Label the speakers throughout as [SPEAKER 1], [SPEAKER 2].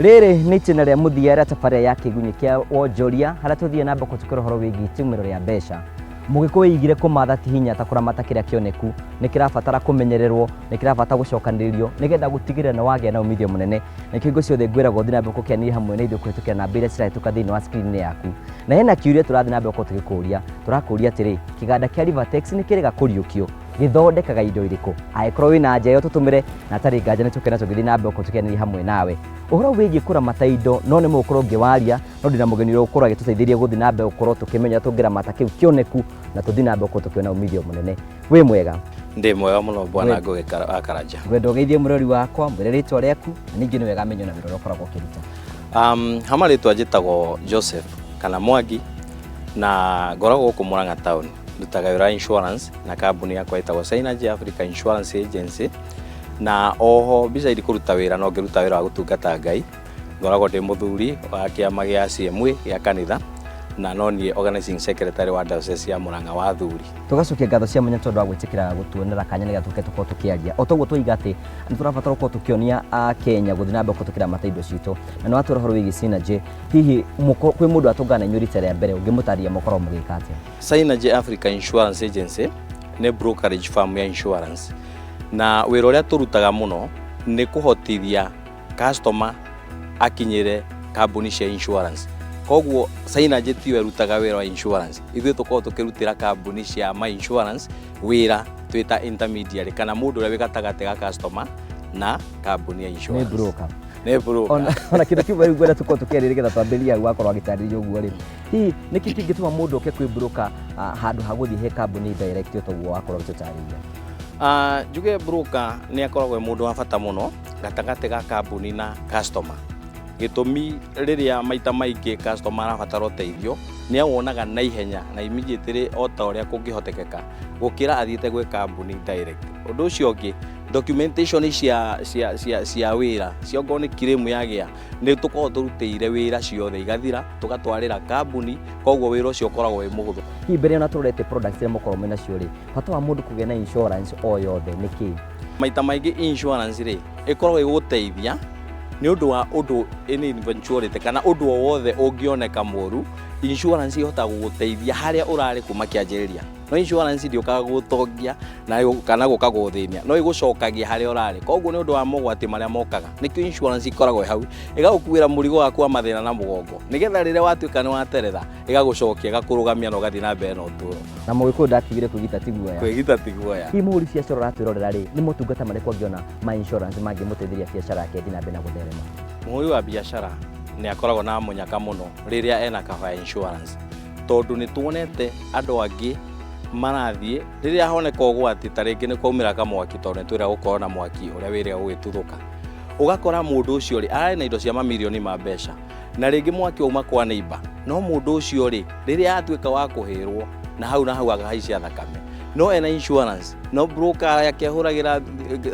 [SPEAKER 1] Rĩrĩ nĩ itĩna rĩa mũthia rĩa tabarĩra ya kĩgunyĩ kĩa wonjoria harĩa tũthiĩ na mbere kũtukĩra ũhoro wĩgiĩ itumĩro rĩa mbeca. Mũgĩkũyũ oigire kũmatha ti hinya ta kũramata kĩrĩa kĩoneku, nĩ kĩrabatara kũmenyererwo, nĩ kĩrabatara gũcokanĩrĩrio nĩgetha gũtigĩrĩra nĩ wagĩa na umithio mũnene. Nĩkĩo hingo ciothe ngwĩraga ũthiĩ na mbere gũkĩanĩria hamwe na ithuĩ kũhĩtũkĩra namba iria cirahĩtũka thĩinĩ wa screen yaku. Na hena kĩũria tũrathiĩ na mbere gũkorwo tũgĩkũria, tũrakũria atĩrĩ, kĩganda kĩa Rivatex nĩ kĩrĩga kũriũkio? Gĩthondekaga indo irĩkũ? Angĩkorwo wĩna anja ĩyo tũtũmĩre na hatarĩ nganja nĩ tũkena tũgĩthiĩ na mbere gũkorwo tũkĩaranĩria hamwe nawe. Ũhoro wĩgiĩ kũramata indo no nĩ mũgũkorwo ngĩwaria no ndĩna mũgeni ũrĩa ũgũkorwo agĩtũteithĩrĩria gũthiĩ na mbere gũkorwo tũkĩmenya ũrĩa tũngĩramata kĩu kĩoneku na tũthiĩ na mbere gũkorwo tũkĩona umithio mũnene. Wĩ mwega?
[SPEAKER 2] Ndĩ mwega mũno bwana Ngũgĩ wa Karanja.
[SPEAKER 1] Ngwenda ũgeithie mũrori wakwa, mwĩre rĩtwa rĩaku na ningĩ nĩ wega amenye na wĩra ũrĩa ũkoragwo ũkĩruta.
[SPEAKER 2] Ha marĩtwa njĩtagwo Joseph kana Mwangi na ngoragwo gũkũ Murang'a town. Ndutaga wĩra wa insurance na kambuni yakwa ĩtagwo Synergy Africa Insurance Agency na oho beside kũruta wĩra no ngĩruta wĩra wa gũtungata Ngai. Ngoragwo ndĩ mũthuri wa kĩama gĩa CMA gĩa kanitha na no niĩ organizing secretary wa diocese ya Murang'a wa athuri.
[SPEAKER 1] Tũgacokia ngatho cia mwanya tondũ wa gwĩtĩkĩra gũtuonera kanya nĩgetha tũke tũkorwo tũkĩaria. O toguo twoiga atĩ nĩ tũrabatara gũkorwo tũkĩonia Akenya gũthiĩ na mbere gũkorwo tũkĩramata indo citũ. Na nĩ watwĩra ũhoro wĩgiĩ Synergy, hihi kwĩ mũndũ atũngana na inyuĩ rita rĩa mbere ũngĩmũtarĩria mũkoragwo mũgĩka atĩa?
[SPEAKER 2] Synergy Africa Insurance Agency nĩ brokerage firm ya insurance na wĩra ũrĩa tũrutaga mũno nĩ kũhotithia customer akinyĩre kambuni cia insurance. Koguo Synergy tiyo ĩrutaga wĩra wa insurance, ithuĩ tũkoragwo tũkĩrutĩra kambuni cia ma insurance wĩra twĩ ta intermediary kana mũndũ ũrĩa wĩ gatagatĩ ga customer na kambuni ya insurance.
[SPEAKER 1] Nĩ broker.
[SPEAKER 2] Nĩ broker.
[SPEAKER 1] Ona kĩndũ kĩmwe rĩu ngwenda tũkorwo tũkĩaria nĩgetha twambĩrĩrie hau wakorwo agĩtarĩria ũguo rĩ, hihi nĩkĩ kĩngĩtũma mũndũ oke kwĩ broker handũ ha gũthiĩ he kambuni direct o ta ũguo wakorwo ũgĩtũtarĩria?
[SPEAKER 2] Njuge broker nĩ akoragwo e mũndũ wa bata mũno gatagatĩ ga kambuni na customer. Gĩtũmi rĩrĩa maita maingĩ customer arabatara ũteithio nĩ awonaga na ihenya na immediately o ta ũrĩa kũngĩhotekeka gũkĩra athiĩte gwĩ kambuni direct. Ũndũ ũcio ũngĩ, documentation cia wĩra cia okorwo nĩ claim yagĩa nĩ tũkoragwo tũrutĩire wĩra ciothe igathira tũgatwarĩra kambuni, koguo wĩra ũcio ũkoragwo wĩ mũhũthũ.
[SPEAKER 1] Hihi mbere ona tũrorete products iria mũkoragwo mwĩ nacio rĩ, bata wa mũndũ kũgĩa na insurance o yothe nĩ kĩĩ?
[SPEAKER 2] Maita maingĩ insurance rĩ ĩkoragwo ĩgũgũteithia nĩ ũndũ wa ũndũ any eventuality kana ũndũ o wothe ũngĩoneka mũru, insurance ĩhotaga gũgũteithia harĩa ũrarĩ kuma kĩanjĩrĩria. No insurance ndĩũkaga gũgũtongia na kana gũka gũgũthĩnia, no ĩgũcokagia harĩa ũrarĩ. Koguo nĩ ũndũ wa mogwati marĩa mokaga, nĩkĩo insurance ĩkoragwo ĩ hau, ĩgagũkuĩra mũrigo waku wa mathĩna na mũgongo, nĩgetha rĩrĩa watuĩka nĩ waterera, ĩgagũcokia, ĩgakũrũgamia na ũgathiĩ na mbere na ũtũũro.
[SPEAKER 1] Na mũgĩkũyũ ndakiugire kwĩgita ti guoya.
[SPEAKER 2] Kwĩgita ti guoya.
[SPEAKER 1] Hihi mũhũri biacara ũratwĩrorera rĩ, nĩ motungata marĩkũ angĩona ma insurance mangĩmũteithĩria biacara yake ĩthiĩ na mbere na gũtherema?
[SPEAKER 2] Mũhũri wa biacara nĩ akoragwo na mũnyaka mũno rĩrĩa ena cover ya insurance, tondũ nĩ tuonete andũ angĩ marathiĩ rĩrĩa honeka ũgwati, ta rĩngĩ nĩ kwaumĩra kamwaki, tondũ nĩ twĩra gũkorwo na mwaki ũrĩa wĩrĩga gũgĩtuthũka, ũgakora mũndũ ũcio rĩ ararĩ na indo cia mamirioni ma mbeca, na rĩngĩ mwaki wauma kwa neighbor, no mũndũ ũcio rĩ rĩrĩa atuĩka wa kũhĩrwo na hau akahaicia thakame, no ena insurance, no broker yake ahũragĩra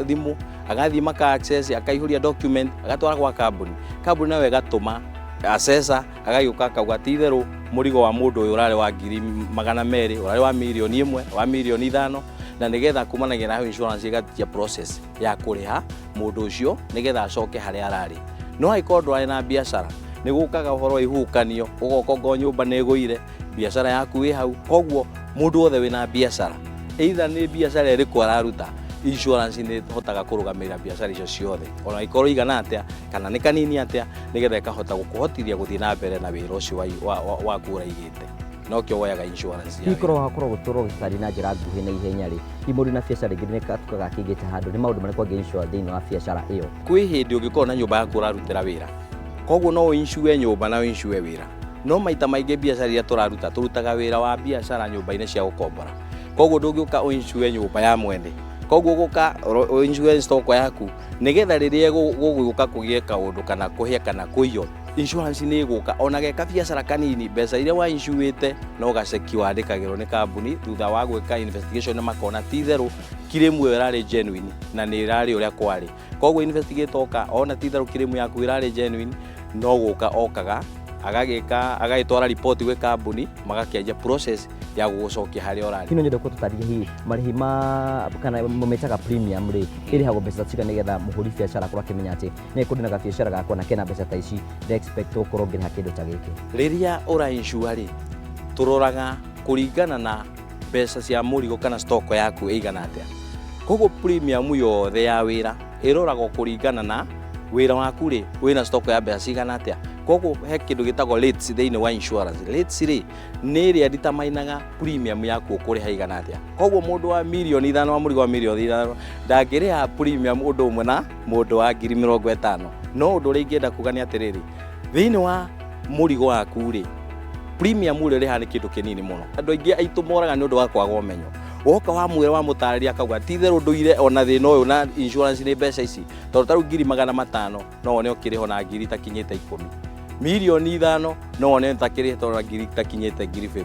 [SPEAKER 2] thimũ, agathiĩ maka access, akaihũria document, agatwara gwa kambuni, kambuni nayo ĩgatũma assessor, agagĩũka akauga ti itherũ mũrigo wa mũndũ ũyũ ũrarĩ wa 200,000, ũrarĩ wa 1 mirioni, wa 5 mirioni, na nĩgetha kumanagia na hau insurance ĩgatia process ya kũrĩha mũndũ ũcio nĩgetha acoke harĩa ararĩ. No angĩkorwo ndũrarĩ na biacara, nĩ gũkaga ũhoro wa ihuhũkanio, ũgoka okorwo nyũmba nĩ ĩgũire, biacara yaku ĩ hau. Koguo mũndũ wothe wĩna biacara, either nĩ biacara ĩrĩkũ araruta, insurance nĩ ĩhotaga kũrũgamĩrĩra biacara icio ciothe, ona ĩkorwo igana atĩa kana nĩ kanini atĩa, nĩgetha ĩkahota gũkũhotithia gũthiĩ na mbere na wĩra ũcio waku ũraigĩte. Nokĩo woyaga insurance ya
[SPEAKER 1] Hihi
[SPEAKER 2] wĩra.
[SPEAKER 1] Korwo wakorwo gũtũrwo gĩtarĩ na njĩra nguhĩ na ihenya rĩ, hihi mũndũ na biacara rĩngĩ nĩ gatuka gakĩigĩte handũ, nĩ maũndũ marĩkũ angĩ insure thĩinĩ wa biacara ĩyo?
[SPEAKER 2] Kwĩ hĩndĩ ũngĩkorwo na nyũmba yaku ũrarutĩra wĩra, koguo no ũinsure nyũmba na ũinsure wĩra, no maita maingĩ biacara iria tũraruta, tũrutaga wĩra wa biacara nyũmba-inĩ cia gũkombora, koguo ndũngĩũka ũinsure nyũmba ya mwene, koguo ũgũka ũinsure stock yaku nĩgetha rĩrĩa gũgũka kũgĩe kaũndũ kana kũhĩa kana kũiywo, insurance nĩ ĩgũka ona ge kabiacara kanini, mbeca iria wa insurĩte no gaceki wandĩkagĩrwo nĩ kambuni thutha wa gwĩka investigation, makona ti itherũ claim ĩyo ĩrarĩ genuine na nĩ ĩrarĩ ũrĩa kwarĩ. Koguo investigator oka ona ti itherũ claim yaku ĩrarĩ genuine, no gũka okaga agagĩka agagĩtwara report gwĩ kambuni, magakĩanjia process Ya gũgũcokia harĩa ũrarĩ.
[SPEAKER 1] Hino nyende kũtũtarĩria hihi marĩhi ma kana mũmĩtaga premium rĩ, ĩrĩhagwo mbeca cigana nĩgetha mũhũri biacara akorwo akĩmenya atĩ nĩ kũndĩ na gabiacara gakwa na kena mbeca ta ici, ndĩ expect gũkorwo ngĩrĩha kĩndũ ta gĩkĩ?
[SPEAKER 2] Rĩrĩa ũra insure rĩ, tũroraga kũringana na mbeca cia mũrigo kana stock yaku ĩigana atĩa. Koguo premium yothe ya wĩra ĩroragwo kũringana na wĩra waku rĩ, wĩna stock ya mbeca cigana atĩa. Koguo he kĩndũ gĩtagwo rates thĩinĩ wa insurance. Rates rĩ, nĩ ĩrĩa determinaga premium yaku ũkũrĩha igana atĩa. Koguo mũndũ wa mirioni 5, wa mũrigo wa mirioni 5, ndangĩrĩha premium ũndũ ũmwe na mũndũ wa 50,000. No ũndũ ũrĩa ingĩenda kuga nĩ atĩrĩrĩ, thĩinĩ wa mũrigo waku rĩ, premium ũrĩa ũrĩhaga nĩ kĩndũ kĩnini mũno. Andũ aingĩ aitũ moraga nĩ ũndũ wa kwaga ũmenyo. Woka wamwĩra, wamũtarĩria, akauga ti itherũ ndũire ona thĩna ũyũ na insurance nĩ mbeca ici, tondũ ta rĩu 500,000 no wone ũkĩrĩhwo na ngiri itakinyĩte 10, mirioni 5 no wone ũtakĩrĩhwo na ngiri itakinyĩte ngiri 50.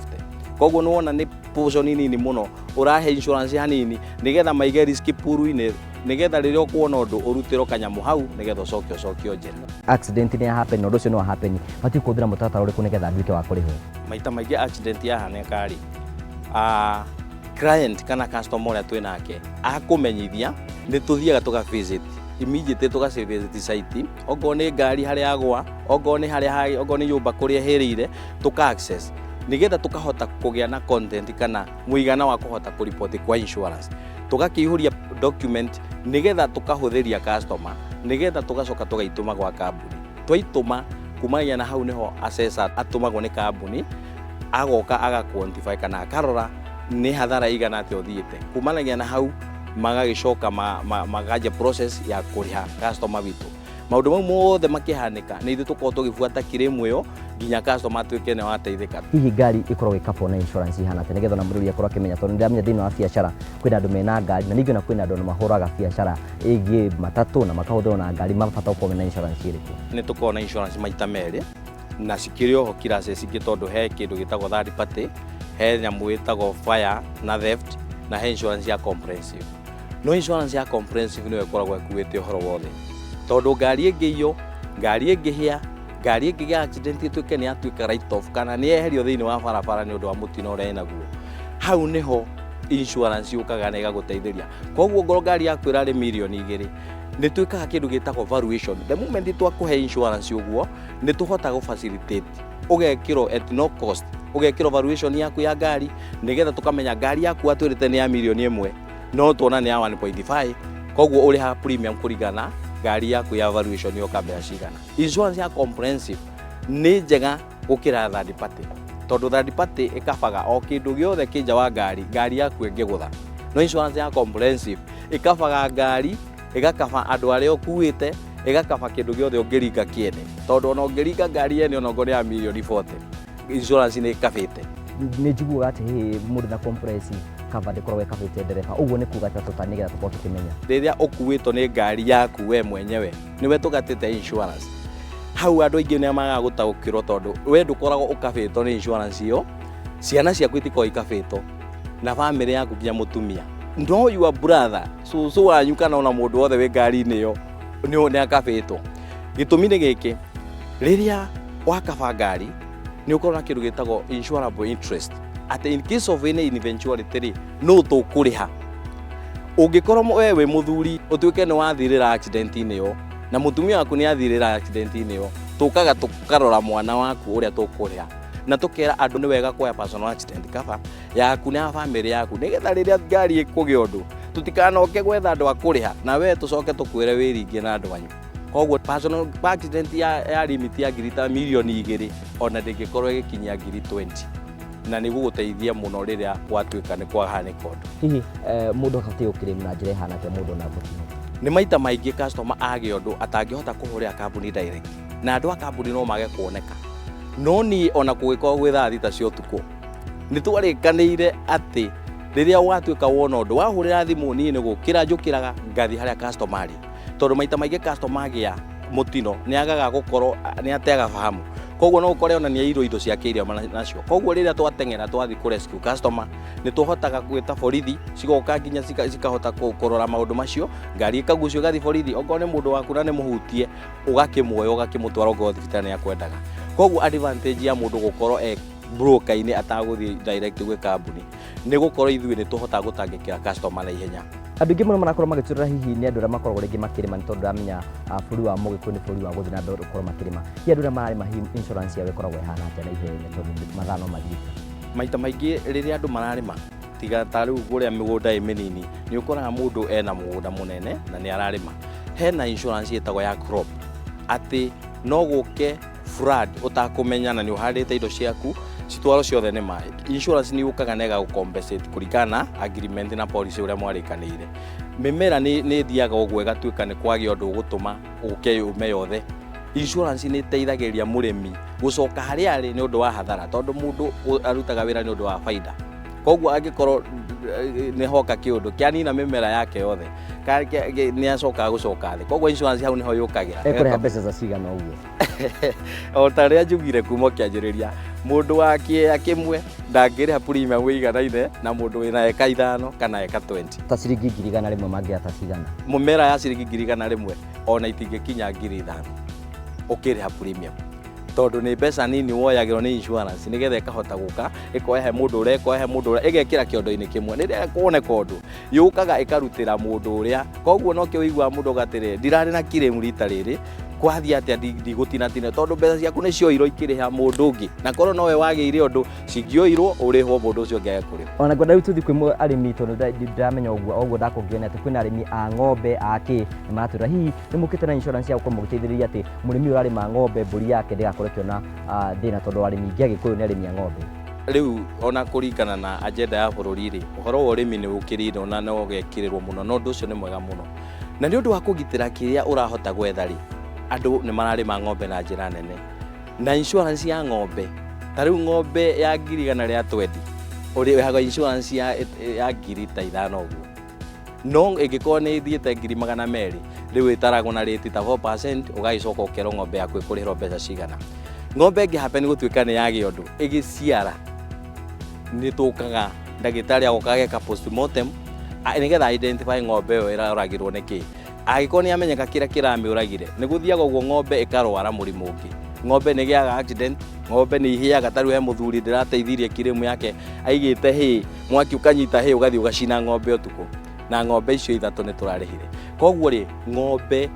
[SPEAKER 2] Koguo nĩ wona nĩ portion nini mũno ũrahe insurance hanini, nĩgetha maige risk pool-inĩ, nĩgetha rĩrĩa ũkuona ũndũ ũrutĩrwo kanyamũ hau, nĩgetha ũcoke ũcokio njĩra.
[SPEAKER 1] Accident nĩ ya happen na ũndũ ũcio nĩ wa happen, batiĩ kũhũthĩra mũtaratara ũrĩkũ nĩgetha nduĩke wa kũrĩhwo?
[SPEAKER 2] Maita maingĩ accident yahanĩka rĩ, client kana customer ũrĩa twĩ nake akũmenyithia, nĩ tũthiaga tũka visit immediately, tũgaci visit site, okorwo nĩ ngari harĩa yagwa, okorwo nĩ harĩa, okorwo nĩ nyũmba kũrĩa ĩhĩrĩire, tũka access nĩgetha tũkahota kũgĩa na content kana mũigana wa kũhota kũripoti kwa insurance. Tũgakĩihũria document nĩgetha tũkahũthĩria customer, nĩgetha tũgacoka tũgaitũma gwa kambuni. Twaitũma, kumagia na hau nĩho assessor atũmagwo nĩ kambuni, agoka aga quantify kana akarora nĩ hathara igana atĩa ũthiĩte. Kumanagia na hau magagĩcoka makanjia process ya kũrĩha customer witũ. Maũndũ mau mothe makĩhanĩka, nĩ ithuĩ tũkorwo tũgĩbuata claim ĩyo nginya customer atuĩke nĩ wateithĩka.
[SPEAKER 1] Hihi ngari ĩkoragwo ĩkabwo na insurance ihana atĩa, nĩgetha ona mũrĩmi akorwo akĩmenya? Tondũ nĩndĩramenya thĩinĩ wa biacara kwĩna andũ mena ngari, na ningĩ ona kwĩna andũ ona mahũraga biacara ĩgiĩ matatũ na makahũthĩrwo na ngari, mabata gũkorwo mena insurance ĩrĩkũ?
[SPEAKER 2] Nĩ tũkoragwo na insurance maita merĩ na cikĩrĩ oho classes ingĩ, tondũ he kĩndũ gĩtagwo third party, he nyamũ ĩtagwo fire na theft, na he insurance ya comprehensive. No insurance ya comprehensive nĩyo ĩkoragwo ĩkuĩte ũhoro wothe, tondũ ngari ĩngĩiywo, ngari ĩngĩhĩa, ngari ĩngĩgĩa accident, ĩtuĩke nĩ yatuĩka write off kana nĩ yeherio thĩinĩ wa barabara nĩ ũndũ wa mũtino ũrĩa ĩnaguo, hau nĩho insurance yũkaga na ĩgagũteithĩria. Koguo ngorwo ngari yaku ĩrarĩ mirioni 2, nĩ twĩkaga kĩndũ gĩtagwo valuation. The moment twakũhe insurance ũguo, nĩ tũhotaga gũ facilitate ũgekĩrwo at no cost, ũgekĩrwo valuation yaku ya ngari, nĩgetha tũkamenya ngari yaku watwĩrĩte nĩ ya mirioni 1, no tuona nĩ ya 1.5. Koguo ũrĩhaga premium kũringana na ngari yaku ya valuation yoka mbeca cigana. Insurance ya comprehensive nĩ njega gũkĩra third party, tondũ third party ĩkabaga o kĩndũ gĩothe kĩ nja wa ngari, ngari yaku ĩngĩgũtha. No insurance ya comprehensive ĩkabaga ngari, ĩgakaba andũ arĩa ũkuĩte, ĩgakaba kĩndũ gĩothe ũngĩringa kĩene, tondũ ona ũngĩringa ngari yene, ona okorwo nĩ ya mirioni 40, insurance nĩ ĩkabĩte.
[SPEAKER 1] Nĩ njiguaga atĩ hihi mũndũ na comprehensive cover ndĩkoragwo ĩkabĩte ndereba. Ũguo nĩ kuga atĩa tũta, nĩgetha tũkorwo tũkĩmenya?
[SPEAKER 2] Rĩrĩa ũkuĩtwo nĩ ngari yaku we mwenyewe, nĩwe tũgatĩte insurance. Hau andũ aingĩ nĩ magaga gũtaũkĩrwo, tondũ we ndũkoragwo ũkabĩtwo nĩ insurance ĩyo, ciana ciaku itikoragwo ikabĩtwo na bamĩrĩ yaku nginya mũtumia, no your brother, cũcũ wanyu, kana ona mũndũ wothe wĩ ngari-inĩ ĩyo nĩ akabĩtwo. Gĩtũmi nĩ gĩkĩ: rĩrĩa wakaba ngari, nĩ ũkorwo na kĩndũ gĩtagwo insurable interest, atĩ in case of any eventuality rĩ, no tũkũrĩha. Ũngĩkorwo we wĩ mũthuri, ũtuĩke nĩ wathirĩra accident-inĩ ĩyo, na mũtumia waku nĩ athirĩra accident-inĩ ĩyo, tũkaga tũkarora mwana waku ũrĩa tũkũrĩha. Na tũkera andũ nĩ wega kuoya personal accident cover yaku na ya bamĩrĩ yaku, nĩgetha rĩrĩa ngari ĩkũgĩa ũndũ, tũtikanoke gwetha andũ a kũrĩha na we tũcoke tũkwĩre wĩringie na andũ anyu. Koguo personal accident ya limit ya ngiri ta mirioni 2 ona ndĩngĩkorwo ĩgĩkinyia ngiri 20, na nĩ gũgũteithia mũno rĩrĩa gwatuĩka nĩ kwahanĩka ũndũ.
[SPEAKER 1] Hihi mũndũ abatiĩ gũkĩrĩm na njĩra ĩhana atĩa mũndũ na mũtino?
[SPEAKER 2] Nĩ maita maingĩ customer agĩa ũndũ atangĩhota kũhũrĩra kambuni direct, na andũ a kambuni no mage kuoneka. No niĩ ona kũgĩkorwo gwĩ thaa 6 cia ũtukũ, nĩ twarĩkanĩire atĩ rĩrĩa watuĩka wona ũndũ, wahũrĩra thimũ, niĩ nĩ gũkĩra njũkĩraga ngathi harĩa customer arĩ, tondũ maita maingĩ customer agĩa mũtino nĩ agaga gũkorwo nĩ ateaga fahamu. Koguo no ũkore ona nĩ airwo indo ciake iria nacio. Koguo rĩrĩa twateng'era twathi kũ rescue customer, nĩ tũhotaga gwĩta borithi cigoka nginya cikahota kũrora maũndũ macio, ngari ĩkagucio ĩgathiĩ borithi. Okorwo nĩ mũndũ waku na nĩ mũhutie, ũgakĩmuoya ũgakĩmũtwara okorwo thibitarĩ nĩ akwendaga. Koguo advantage ya mũndũ gũkorwo e broker-inĩ atagũthiĩ direct gwĩ kambuni, nĩ gũkorwo ithuĩ nĩ tũhotaga gũtangĩkĩra customer na ihenya.
[SPEAKER 1] Andũ aingĩ mũno marakorwo magĩtũrĩra hihi nĩ andũ arĩa makoragwo rĩngĩ makĩrĩma, nĩ tondũ ndamenya bũrũri wa Mũgĩkũyũ nĩ bũrũri wa gũthiĩ na mbere gũkorwo makĩrĩma. Hihi andũ arĩa mararĩma, hihi insurance yao ĩkoragwo ĩhana atĩa na ihenya, tondũ mathaa no mathiĩte?
[SPEAKER 2] Maita maingĩ rĩrĩa andũ mararĩma, tiga ta rĩu kũrĩa mĩgũnda ĩ mĩnini, nĩ ũkoraga mũndũ ena mũgũnda mũnene na nĩ ararĩma, hena insurance ĩtagwo ya crop, atĩ no gũke flood ũtakũmenya na nĩ ũhandĩte indo ciaku citwarwo ciothe nĩ maĩ, insurance nĩ yũkaga na ĩgagũ-compensate kũringana na agreement na policy ũrĩa mwarĩkanĩire. Mĩmera nĩ ĩthiaga ũguo ĩgatuĩka nĩ kwagĩa ũndũ ũgũtũma ũke yũme yothe, insurance nĩ ĩteithagĩrĩria mũrĩmi gũcoka harĩa arĩ nĩ ũndũ wa hathara, tondũ mũndũ arutaga wĩra nĩ ũndũ wa baida. Koguo angĩkorwo nĩ hoka kĩũndũ kĩanina mĩmera yake yothe, nĩ acokaga gũcoka thĩ. Koguo insurance hau nĩho yũkagĩra.
[SPEAKER 1] Ĩkũrĩha mbeca za cigana ũguo?
[SPEAKER 2] O ta ũrĩa njugire kuma kĩanjĩrĩria, mũndũ wa kĩea kĩmwe ndangĩrĩha premium ĩiganaine na mũndũ wĩna eka 5 kana eka 20.
[SPEAKER 1] Ta ciringi 100,000 mangĩoya ta cigana?
[SPEAKER 2] Mũmera ya ciringi 100,000 ona itingĩkinya 5,000 ũkĩrĩha premium, tondũ nĩ mbeca nini woyagĩrwo nĩ insurance nĩgetha ĩkahota gũka ĩkoya he mũndũ ũrĩa ĩkoya he mũndũ ũrĩa ĩgekĩra kĩondo-inĩ kĩmwe. Rĩrĩa kuoneka ũndũ, yũkaga ĩkarutĩra mũndũ ũrĩa. Koguo nokĩo ũiguaga mũndũ auga atĩrĩrĩ, "Ndirarĩ na claim rita rĩrĩ, kwathiĩ atĩa?" Ndigũtinatina tondũ mbeca ciaku nĩ cioirwo ikĩrĩha mũndũ ũngĩ, na korwo nowe wagĩire ũndũ, cingĩoirwo ũrĩhwo, mũndũ ũcio ũngĩ age kũrĩhwo.
[SPEAKER 1] Ona ngwenda rĩu tũthiĩ kwĩ arĩmi, tondũ ndiramenya ũguo o ũguo ndakũngĩona atĩ kwĩna arĩmi a ng'ombe a kĩ nĩ maratwĩra hihi nĩ mũkĩte na insurance ya gũkorwo mũgĩteithĩrĩria atĩ mũrĩmi ũyũ ũrarĩma ng'ombe, mbũri yake ndĩgakorwo ĩkĩona thĩna, tondũ arĩmi aingĩ a Gĩkũyũ nĩ arĩmi a ng'ombe.
[SPEAKER 2] Rĩu ona kũringana na agenda ya bũrũri rĩ, ũhoro wa ũrĩmi nĩ ũkĩrĩirwo na nĩ ũgekĩrĩrwo mũno, na ũndũ ũcio nĩ mwega mũno. Na nĩ ũndũ wa kũgitĩra kĩrĩa ũrahota gwetha rĩ, andũ nĩ mararĩma ng'ombe na njĩra nene. Na insurance ya ng'ombe, ta rĩu ng'ombe ya 120,000, ũrĩhaga insurance ya 5,000 ũguo. No ĩngĩkorwo nĩ ĩthiĩte 200,000, rĩu ĩtaragwo na rate ta 4%, ũgagĩcoka ũkerwo ng'ombe yaku ĩkũrĩhĩrwo mbeca cigana. Ng'ombe ĩngĩ happen gũtuĩka nĩ yagĩa ũndũ ĩgĩciara, nĩ tũkaga ndagĩtarĩ agoka ageka postmortem nĩgetha identify ng'ombe ĩyo ĩroragirwo nĩ kĩ. Angĩkorwo nĩ amenyeka kĩrĩa kĩramĩũragire, nĩ gũthiaga ũguo ng'ombe ĩkarwara mũrimũ ũngĩ, ng'ombe nĩ ĩgĩaga accident, ng'ombe nĩ ihĩaga. Ta rĩu he mũthuri ndĩrateithirie claim yake, aigĩte hay, mwaki ũkanyita hay, ũgathiĩ ũgacina ng'ombe ũtukũ, na ng'ombe icio ithatũ nĩ tũrarĩhire. Koguo rĩ, ng'ombe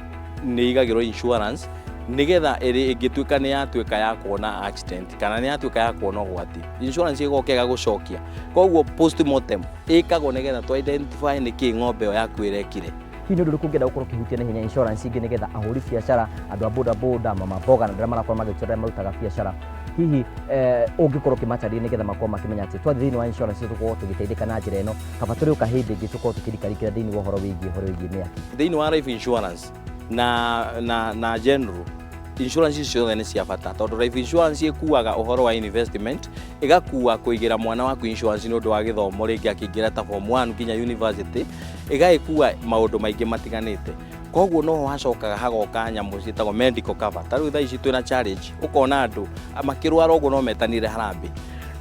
[SPEAKER 2] nĩ igagĩrwo insurance nĩgetha ĩrĩ ĩngĩtuĩka nĩ yatuĩka ya kuona accident kana nĩ yatuĩka ya kuona ũgwati, insurance ĩgoka ĩgagũcokia. Koguo postmortem ĩkagwo nĩgetha tũ identify nĩkĩ ng'ombe ĩyo yaku ĩrekire.
[SPEAKER 1] Hihi nĩ ũndũ ũrĩkũ ũngĩenda gũkorwo ũkĩhutia na ihenya insurance ingĩ, nĩgetha ahũri biacara, andũ a boda boda, mama mboga na andũ arĩa marakorwo magĩtũra marutaga biacara, hihi ũngĩkorwo ũkĩmatarĩria nĩgetha makorwo makĩmenya atĩ twathiĩ thĩinĩ wa insurance tũkorwo tũgĩteithĩka na njĩra ĩno, kaba tũrĩũka hĩndĩ ĩngĩ tũkorwo tũkĩrikarikĩra thĩinĩ wa ũhoro wĩgiĩ mĩaki?
[SPEAKER 2] Thĩinĩ wa life insurance na general insurance icio ciothe nĩ cia bata, tondũ life insurance ĩkuaga ũhoro wa investment, ĩgakua kũigĩra mwana waku insurance nĩ ũndũ wa gĩthomo, rĩngĩ akĩingĩra ta form 1 nginya university, ĩgagĩkua maũndũ maingĩ matiganĩte. Koguo noho hacokaga hagoka nyamũ ciĩtagwo medical cover. Ta rĩu thaa ici twĩna challenge, ũkona andũ makĩrwara ũguo no metanire harambĩ,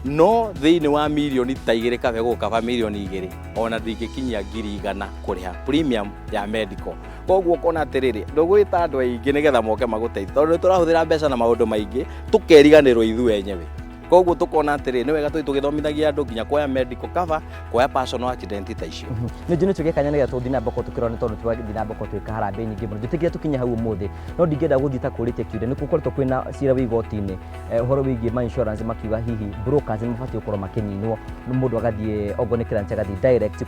[SPEAKER 2] no thĩinĩ wa mirioni ta 2 kabe gũkaba mirioni 2, ona ndingĩkinyia 100,000 kũrĩha premium ya medical. Koguo ũkona atĩrĩrĩ, ndũgwĩta andũ aingĩ nĩgetha moke magũteithie, tondũ nĩ tũrahũthĩra mbeca na maũndũ maingĩ tũkeriganĩrwo ithuĩ enyewe. Koguo tũkona atĩrĩrĩ, nĩ wega tũthiĩ tũgĩthomithagia andũ nginya kuoya medical cover, kuoya personal accident ta icio.
[SPEAKER 1] Nĩ njũ nĩ tũgĩe kanya nĩgetha tũthiĩ na mbere tũkĩrora, nĩ tondũ tũrathiĩ na mbere twĩka harambĩ nyingĩ mũno. Njĩtĩkĩre tũkinye hau ũmũthĩ, no ndingĩenda gũthiĩ ta kũrĩtie kĩũria. Nĩ gũkoretwo kwĩna cira wĩ igoti-inĩ, ũhoro wĩgiĩ ma insurance, makiuga hihi brokers nĩ mabatiĩ gũkorwo makĩninwo, mũndũ agathiĩ okorwo nĩ client agathiĩ direct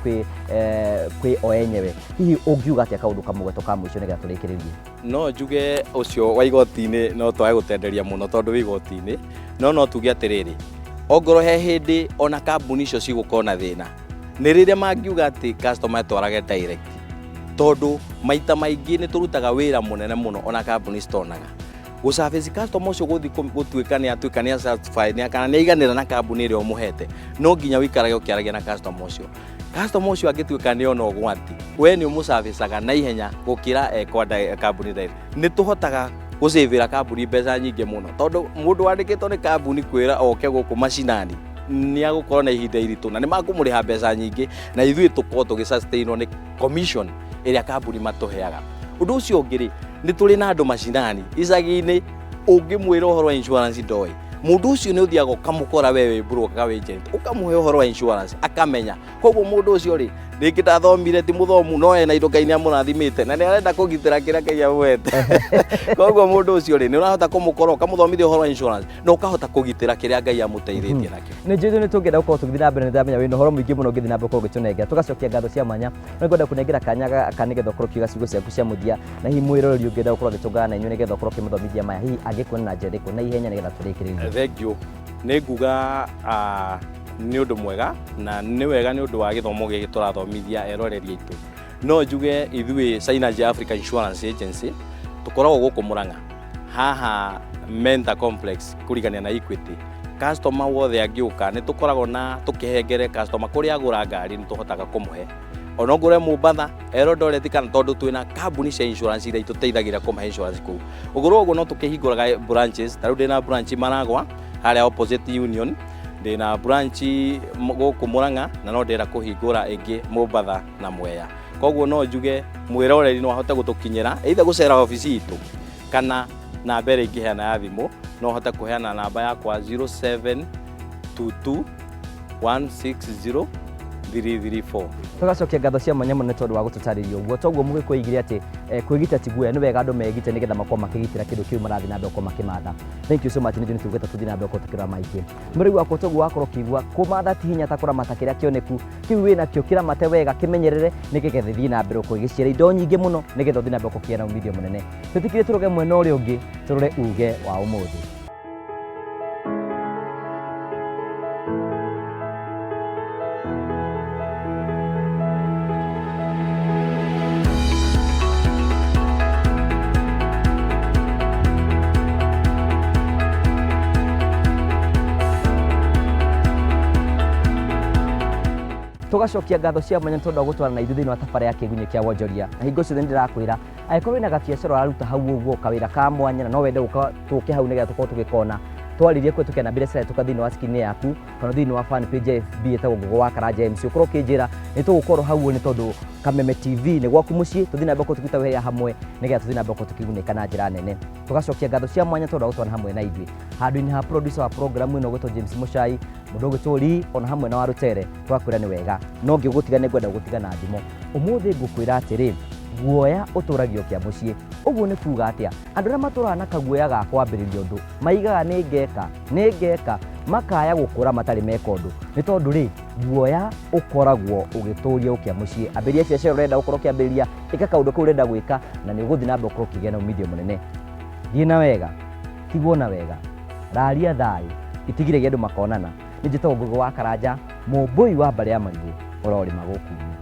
[SPEAKER 1] kwĩ o enyewe. Hihi ũngiuga atĩa kaũndũ kamũgeto ka mũico nĩgetha tũrĩkĩrĩrie?
[SPEAKER 2] No njuge ũcio wa igoti-inĩ no twage gũtenderia mũno tondũ wĩ igoti-inĩ, no tuge atĩrĩrĩ, ongorwo he hĩndĩ ona kambuni icio cigũkorwo na thĩna, nĩ rĩrĩa mangiuga atĩ customer etwarage direct, tondũ maita maingĩ nĩ tũrutaga wĩra mũnene mũno ona kambuni citonaga gũservice customer ũcio. Gũthiĩ gũtuĩka nĩ atuĩka nĩ satisfied nĩ kana nĩ aiganĩra na kambuni ĩrĩa ũmũhete, no nginya ũikarage ũkĩaragia na customer ũcio. Customer ũcio angĩtuĩka nĩ ona ũgwati, we nĩ ũmũservicaga na ihenya gũkĩra ekwa kambuni direct. Nĩ tũhotaga gũcĩvĩra kambuni mbeca nyingĩ mũno, tondũ mũndũ wandĩkĩtwo nĩ kambuni kwĩra oke gũkũ macinani nĩ agũkorwo na ihinda iritũ na nĩ makũmũrĩha mbeca nyingĩ, na ithuĩ tũkorwo tũgĩ-sustainwo nĩ commission ĩrĩa kambuni matũheaga. Ũndũ ũcio ũngĩ rĩ, nĩ tũrĩ na andũ macinani icagi-inĩ, ũngĩmwĩra ũhoro wa insurance ndoĩ. Mũndũ ũcio nĩ ũthiaga ũkamũkora we wĩ broker ka wĩ agent, ũkamũhe ũhoro wa insurance akamenya. Koguo mũndũ ũcio rĩ, rĩngĩ ndathomire, ti mũthomu, no ena indo Ngai nĩ amũrathimĩte na nĩ arenda kũgitĩra kĩrĩa Ngai amũhete. Koguo mũndũ ũcio rĩ, nĩ ũrahota kũmũkora ũkamũthomithia ũhoro wa insurance na ũkahota kũgitĩra kĩrĩa Ngai amũteithĩtie nakĩo.
[SPEAKER 1] Nĩ njũĩ nĩ tũngĩenda gũkorwo tũgĩthiĩ na mbere, nĩ ndamenya wĩna ũhoro mũingĩ mũno ũngĩthiĩ na mbere gũkorwo ũgĩtũnengera. Tũgacokia ngatho cia mwanya, no ngwenda kũnengera kanya gaka nĩgetha ũkorwo ũkiuga ciugo ciaku cia mũthia, na hihi mwĩroreri ũngĩenda gũkorwo agĩtũngana na inyuĩ nĩgetha ũkorwo ũkĩmũthomithia maya, hihi angĩkuona na njĩra ĩrĩkũ na ihenya nĩgetha tũrĩkĩrĩrie.
[SPEAKER 2] Thank you. Nĩ nguga nĩ ũndũ mwega na nĩ wega nĩ ũndũ wa gĩthomo gĩkĩ tũrathomithia eroreri aitũ. No njuge ithuĩ Synergy Africa Insurance Agency tũkoragwo gũkũ Murang'a haha Mentor Complex kũrigania na Equity. Customer wothe angĩũka nĩ tũkoragwo na tũkĩhengere customer kũrĩa agũra ngari nĩ tũhotaga kũmũhe. Ona ngũre Mombatha, Eldoret kana tondũ twĩna kambuni cia insurance iria itũteithagĩrĩria kũmahe insurance kũu. Ũguo ũguo no tũkĩhingũraga branches, ta rĩu ndĩna branch Maragwa harĩa opposite Union, ndĩna branch gũkũ Murang'a na no ndĩrenda kũhingũra ĩngĩ Mombatha na Mwea. Koguo no njuge mwĩroreri no ahote gũtũkinyĩra either gũcera obici itũ kana namba ĩrĩa ingĩheana ya thimũ, no hote kũheana namba yakwa 0722 160 334.
[SPEAKER 1] Tũgacokia ngatho cia mwanya mũno nĩ tondũ wa gũtũtarĩria ũguo. Toguo mũgĩkũyũ oigire atĩ kwĩgita ti guoya, nĩ wega andũ megite nĩgetha makorwo makĩgitĩra kĩndũ kĩu marathiĩ na mbere gũkorwo makĩmatha. Thank you so much, nĩ njũĩ nĩ tũgwĩta tũthiĩ na mbere gũkorwo tũkĩrora maingĩ. Mũrĩi wakwa, toguo wakorwo ũkĩigua kũmatha ti hinya ta kũramata kĩrĩa kĩoneku kĩu wĩnakĩo, kĩramate wega, kĩmenyerere nĩgetha gĩthiĩ na mbere gũkorwo gĩgĩciara indo nyingĩ mũno nĩgetha ũthiĩ na mbere gũkorwo ũkĩgĩa na umithio mũnene. Twĩtĩkĩrie tũrũge mwena ũrĩa ũngĩ, tũrore uge wa ũmũthĩ. Tũgacokia ngatho cia mwanya tondũ wa gũtwarana na ithuĩ thĩinĩ wa tabarĩra ya kĩgunyĩ kĩa wonjoria. Na hingo ciothe nĩ ndĩrakwĩra angĩkorwo wĩna gabiacara ũraruta hau ũguo, kawĩra ka mwanya, na no wende gũka tũke hau nĩgetha tũkorwo tũgĩkona, twarĩrie kũhetũkĩra namba iria cirahĩtũka thĩinĩ wa screen yaku kana thĩinĩ wa fan page ya FB ĩtagwo Ngũgũ wa Karanja MC, ũkorwo ũkĩnjĩra nĩ tũgũkorwo hau nĩ tondũ Kameme TV nĩ gwaku mũciĩ. Tũthiĩ na mbere gũkorwo tũkĩruta wĩra hamwe nĩgetha tũthiĩ na mbere gũkorwo tũkĩgunĩka na njĩra nene. Tũgacokia ngatho cia mwanya tondũ wa gũtwarana hamwe na ithuĩ. Handũ-inĩ ha producer wa program ĩno ũgwĩtwo James Mũcai, mũndũ ũgwĩtwo Lee, ona hamwe na wa Rũtere, tũgakwĩra nĩ wega. No ngĩgũtiga nĩ ngwenda gũgũtiga na thimo. Ũmũthĩ ngũkwĩra atĩrĩ, guoya ũtũragio kĩa mũciĩ. Ũguo nĩ kuga atĩa? Andũ arĩa matũraga na kaguoya ga kwambĩrĩria ũndũ maigaga nĩ ngeka, nĩ ngeka, makaya gũkũra matarĩ meka ũndũ. Nĩ tondũ rĩ, guoya ũkoragwo ũgĩtũria ũkĩa mũciĩ. Ambĩrĩria biacara ũrenda gũkorwo ũkĩambĩrĩria, ĩka kaũndũ kau ũrenda gwĩka, na nĩ ũgũthiĩ na mbere gũkorwo ũkĩgĩa na umithio mũnene. Thiĩ na wega, tigwo na wega, raria thayũ, itigire andũ makonana. Nĩ njĩtagwo Ngũgĩ wa Karanja, mũmbũi wa mbarĩ ya marigũ, ũrorĩma gũkũ.